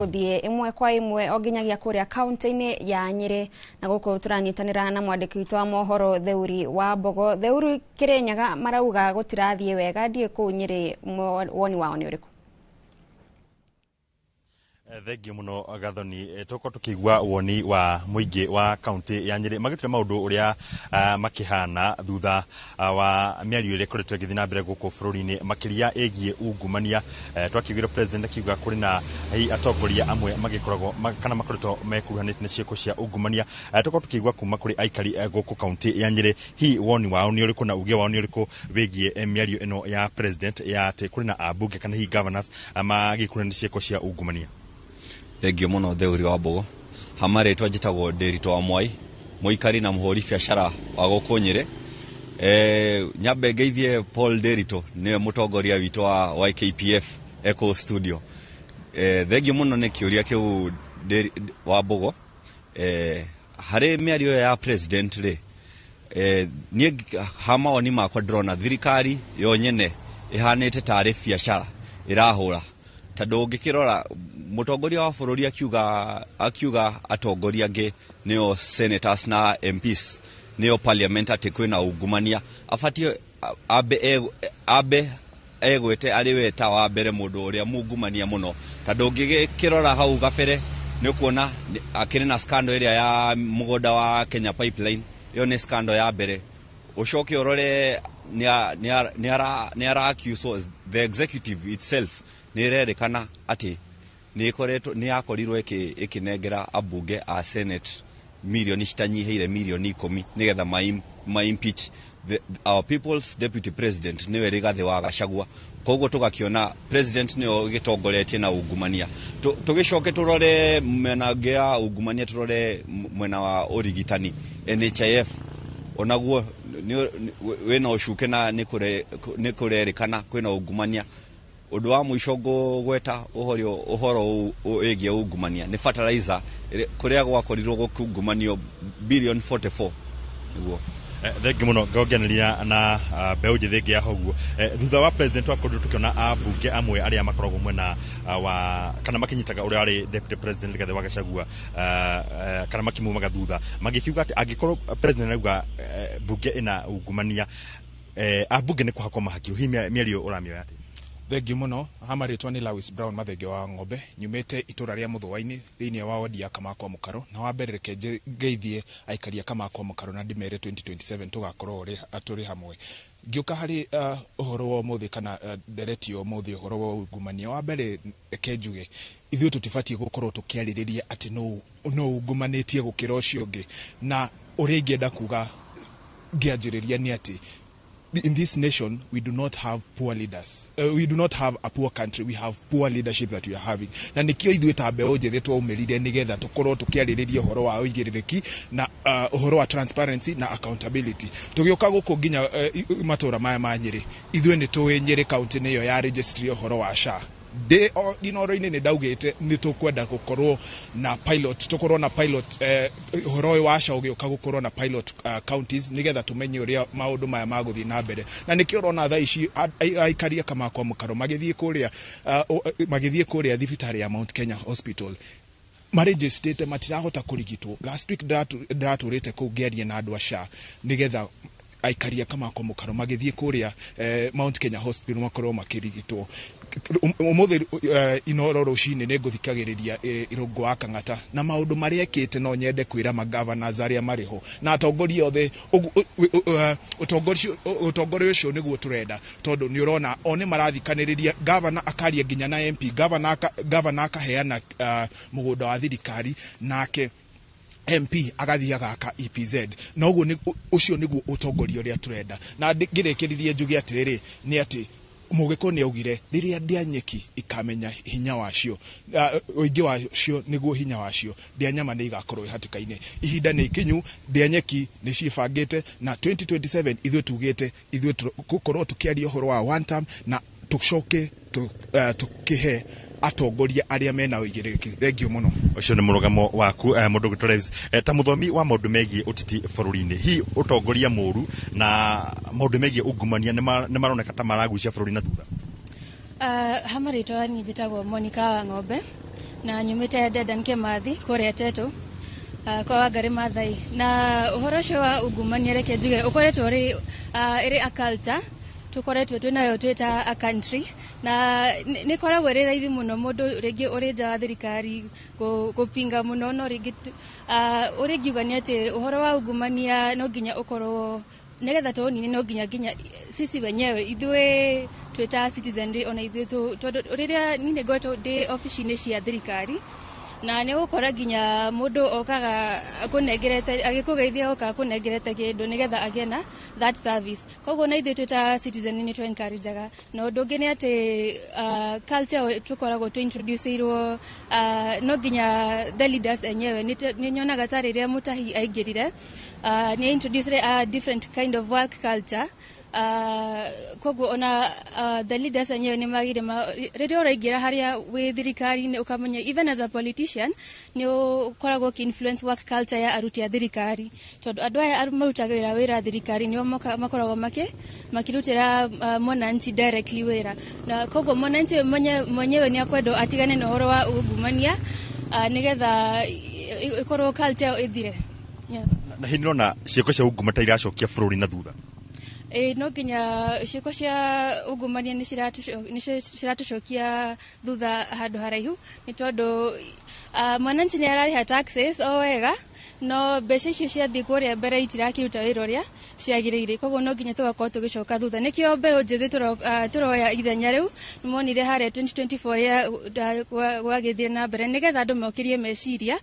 Gũthiĩ ĩmwe kwa ĩmwe o nginyagia kũrĩa kaunti-inĩ ya Nyĩrĩ, na gũkũ tũranyitanĩra na mwandĩki witũ wa mohoro Theuri wa Mbogo. Theuri, Kĩrĩnyaga marauga gũtirathiĩ wega, ndiĩ kũu Nyĩrĩ, woni wao nĩ ũrĩkũ? Thengio muno, Gathoni. Tũkorwo tũkĩigua woni wa mũingĩ wa kaunti ya Nyĩrĩ magĩtũra maũndũ ũrĩa makĩhana thutha wa mĩario ĩrĩa ĩkoretwo ĩgĩthiĩ na mbere gũkũ bũrũri-inĩ, makĩria ĩgiĩ ungumania. Twakĩiguire president akiuga kũrĩ na hihi atongoria amwe magĩkoragwo kana makoretwo mekuruhanĩtie na ciĩko cia ungumania. Tũkorwo tũkĩigua kuma kũrĩ aikari gũkũ kaunti ya Nyĩrĩ, hihi woni wao nĩ ũrĩkũ na uge wao nĩ ũrĩkũ wĩgiĩ mĩario ĩno ya president ya atĩ kũrĩ na ambunge kana hihi governors magĩkuruhanĩtie ciĩko cia ungumania? Thengio mũno, Theuri wa Mbogo. Hama rĩtwa njĩtagwo Ndĩritũ wa Mwai, mũikari na mũhũri biacara wa gũkũ Nyĩrĩ. Nyambe ngeithie Paul Ndĩritũ, nĩwe mũtongoria witũ wa YKPF Eco Studio. Thengio mũno nĩ kĩũria kĩu, wa Mbogo. Harĩ mĩario ya president rĩ, niĩ ha mawoni makwa ndĩrona thirikari yo nyene ĩhanĩte tarĩ biacara ĩrahũra, tondũ ũngĩkĩrora mũtongoria wa bũrũri akiuga atongoria angĩ, nĩo senators na MPs, nĩo parliament, atĩ kwĩna ungumania, abatiĩ ambe egwete arĩ we ta wa mbere mũndũ ũrĩa mungumania mũno, tondũ ũngĩkĩrora hau gabere nĩ ũkuona akĩrĩ na scandal ĩrĩa ya mũgũnda wa Kenya Pipeline. Ĩyo nĩ scandal ya mbere. Ũcoke ũrore nĩ ara accuse the executive itself, nĩ ĩrerĩkana atĩ nĩ ĩkoretwo, nĩ yakorirwo ĩkĩnengera ambunge a senate mirioni citanyihĩire mirioni 10 nĩgetha ma impeach our people's deputy president, nĩwe Rigathĩ wa Gachagua. Koguo tũgakĩona president nĩwe ũgĩtongoretie na ungumania. Tũgĩcoke tũrore mwena ũngĩ ya ungumania, tũrore mwena wa ũrigitani, NHIF, onaguo wĩna ũcuke na nĩ kũrerĩkana kwĩna ungumania. Ũndũ wa mũico ngũgweta ũhoro wĩgiĩ ungumania nĩ fertilizer, kũrĩa gwakorirwo gũkĩungumanio bilioni 44 nĩguo. Thengi mũno. Ngongeneria na mbeũ njĩthĩ ĩngĩ ya hoguo. Thutha wa president wakorirwo tũkĩona ambunge amwe arĩa makoragwo mwena wa kana makinyitaga ũrĩa arĩ deputy president Rigathĩ wa Gachagua, kana makimumaga thutha, magĩkiuga atĩ angĩkorwo president arauga mbunge ĩna ungumania, ambunge nĩ kũhakwo mahakirwo. Hihi mĩario ũramĩoya atĩa? Thengiũ mũno. Hama rĩtwa nĩ Lawis Brown Mathenge wa Ng'ombe, nyumĩte itũra rĩa Mũthũa-inĩ thĩinĩ wa wodi ya Kamakwa Mũkaro. Na wa mbere reke ngeithie aikari a Kamakwa Mũkaro na ndĩmere 2027 tũgakorwo tũrĩ hamwe. Ngĩũka harĩ ũhoro wa ũmũthĩ kana ndereti ya ũmũthĩ, ũhoro wa ungumania, wa mbere reke njuge ithuĩ tũtibatiĩ gũkorwo tũkĩarĩrĩria atĩ no ungumanĩtie gũkĩra ũcio ũngĩ. Na ũrĩa ingĩenda kuga ngĩanjĩrĩria nĩ atĩ in this nation we do not have poor leaders. We do not have a poor country, we have poor leadership that we are having. Na nikio ithuĩ ta mbeũ njĩthĩ twaumĩrire nĩgetha tũkorwo tũkĩarĩrĩria ũhoro wa ũigĩrĩrĩki na ũhoro wa transparency na accountability. Tũgĩũka gũkũ nginya matũra maya ma Nyĩrĩ, ithuĩ nĩ tũĩ Nyĩrĩ county nĩyo ya registry ũhoro wa SHA. Ndĩ Inoro-inĩ nĩ ndaugĩte nĩ tũkwenda gũkorwo na pilot, tũkorwo na pilot ũhoro ũyũ wa SHA ũgĩũka, gũkorwo na pilot counties nĩgetha tũmenye ũrĩa maũndũ maya magũthiĩ na mbere. Na nĩkĩo ũrona thaa ici aikari a Kamakwa Mũkaro magĩthiĩ kũrĩa thibitarĩ ya Mount Kenya Hospital marĩnjĩstĩte matirahota kũrigitwo. Last week ndĩratũrĩte kũu ngĩaria na andũ a SHA nĩgetha aikari a Kamakwa Mũkaro magĩthiĩ kũrĩa Mount Kenya Hospital makorwo makĩrigitwo. Ũmũthĩ Inoro rũcinĩ nĩ ngũthikagĩrĩria Irũngũ wa Kang'ata na maũndũ marĩa ekĩte. No nyende kwĩra magovernors arĩa marĩ ho na atongoria othe, ũtongoria ũcio nĩguo tũrenda, tondũ nĩ ũrona o nĩ marathikanĩrĩria, governor akaria nginya na MP, governor akaheana mũgũnda wa thirikari nake MP agathiĩ agaka EPZ. Na ũguo ũcio nĩguo ũtongoria ũrĩa tũrenda. Na ngĩrĩkĩrĩrie njuge atĩrĩrĩ, nĩ atĩ Mũgĩkũyũ nĩ augire rĩrĩa ndĩa nyeki ikamenya hinya wacio, ũingĩ wacio nĩguo hinya wacio, ndĩa nyama nĩ igakorwo ĩ hatĩka-inĩ. Ihinda nĩ ikinyu, ndĩa nyeki nĩ ciĩbangĩte, na 2027 ithuĩ tugĩte ithuĩ gũkorwo tũkĩaria ũhoro wa one term na tũcoke tũkĩhe atongoria arĩa mena ũigĩrĩrĩki. Thengio mũno. Ũcio nĩ mũrũgamo waku, mũndũ ũgwĩtwo Levis. Ta mũthomi wa maũndũ megiĩ ũteti bũrũri-inĩ, hihi ũtongoria mũũru na maũndũ megiĩ ungumania nĩ maroneka ta maragucia bũrũri na thutha? Ha marĩtwa niĩ njĩtagwo Monica wa Ng'ombe. Na nyumĩte Dedan Kimathi kũrĩa Tetu, kwa Wangari Maathai. Na ũhoro ũcio wa ungumania, reke njuge ũkoretwo ũrĩ ĩrĩ a culture tũkoretwo twĩ nayo twĩ ta a country, na nĩ ĩkoragwo ĩrĩ raithi mũno mũndũ rĩngĩ ũrĩ nja wa thirikari gũpinga mũno, no rĩngĩ ũrĩa ingiuga nĩ atĩ ũhoro wa ungumania no nginya ũkorwo, nĩgetha tũũnine, no nginya sisi wenyewe, ithuĩ twĩ ta citizenry, ona ithuĩ tondũ rĩrĩa niĩ nĩ ngoretwo ndĩ obici-inĩ cia thirikari, na nĩ ũgũkora nginya mũndũ okaga akũnengerete, agĩkũgeithia okaga akũnengerete kĩndũ nĩgetha agĩe na that service. Koguo na ithuĩ twĩ ta citizen nĩ tũ encourageaga. Na ũndũ ũngĩ nĩ atĩ culture tũkoragwo tũ introduceirwo, no nginya the leaders enyewe. Nĩ nyonaga ta rĩrĩa Mutahi aingĩrire, nĩ introduced a different kind of work culture. Koguo ona the leaders enyewe nĩ magire rĩrĩa ũraingĩra harĩa wĩ thirikari-inĩ, ũkamenya even as a politician nĩ ũkoragwo ũkĩ-influence work culture ya aruti a thirikari, tondũ andũ aya marutaga wĩra thirikari nĩo makoragwo makĩrutĩra mwananchi directly wĩra, na koguo mwananchi we mwenyewe nĩ akwendwo atigane na ũhoro wa ungumania, nĩgetha ĩkorwo culture ĩyo ĩthire, yeah. Na hihi nĩũrona ciĩko cia ungumania ta iracokia bũrũri na thutha? Ĩ, no nginya ciĩko cia ungumania nĩ ciratũcokia thutha handũ haraihu, nĩ tondũ mwananchi nĩ ararĩha taxes o wega, no mbeca icio ciathiĩ kũrĩa mbere itirakĩruta wĩra ũrĩa ciagĩrĩire. Koguo no nginya tũgakorwo tũgĩcoka thutha. Nĩkĩo mbeũ njĩthĩ tũroya ithenya rĩu. Nĩmonire harĩa 2024 rĩa gwagĩthiĩ na mbere, nĩgetha andũ mokĩrie meciria,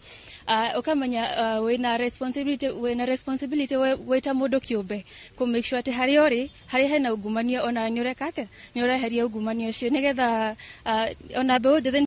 ũkamenya wĩna responsibility wĩ ta mũndũ kĩũmbe kũ make sure atĩ harĩa ũrĩ, harĩa hena ungumania, ona nĩ ũreka atĩa, nĩ ũreheria ungumania ũcio, nĩgetha ona mbeũ njĩthĩ.